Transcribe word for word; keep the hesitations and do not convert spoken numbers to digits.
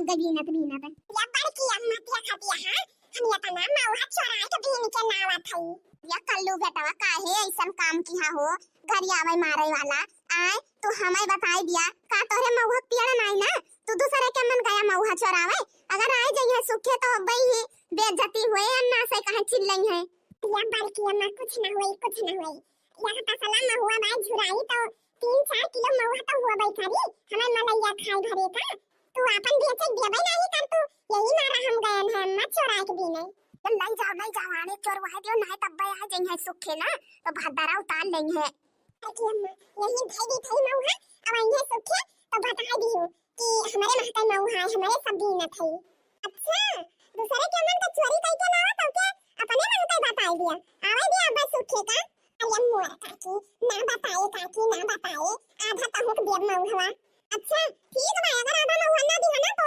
गई बीनत बीनत। या बड़की अम्मा तिया खातिया, हाँ, हम इतना महुआ चोराए के बीन के लावत हई। या कल्लू बेटवा काहे ऐसन काम किहा हो, घरी आवै मारै वाला। आय, तू हमै बताई दिया, का तोहरे महुआ पेड़ नाई ना? तू दूसरे के मन गया महुआ चोरावै। अगर आय जइहैं सुखे तो अब्बै ही बेइज्जती होए, अन्ना से कहे चिल्लइहैं। या बड़की अम्मा कुछ ना होई, कुछ ना होई। यह तसला महुआ बाय झुराई तो तीन चार किलो महुआ तो होबै करी, हमै मलैया खाए घरे का। तू आपन बेचे देबै नाही कर तू, यही मारा हम गयन है, मत चोराए के बीने। तो लई जाओ, लई जाओ, आने चोरवाए दियो, नाही तब्बै आ जइहैं सुखे ना, तो भद्दरा उतार लइहैं। अरे अम्मा, यही धई दी थई महुआ, अब आइहैं सुखे, तो बताई दियो कि हमरे महतै महुआ है, हमरे सब बीनत है। अच्छा, दूसरे के मन का चोरी कई के लावा, तब के अपने महतै बताई दिया। आवै दिया अब सुखे का। अरे मोर काकी, ना बताए काकी, ना बताए, आधा तहुक देब महुआ। अच्छा, ठीक बा, अगर आधा महुआ ना दिहा ना, तो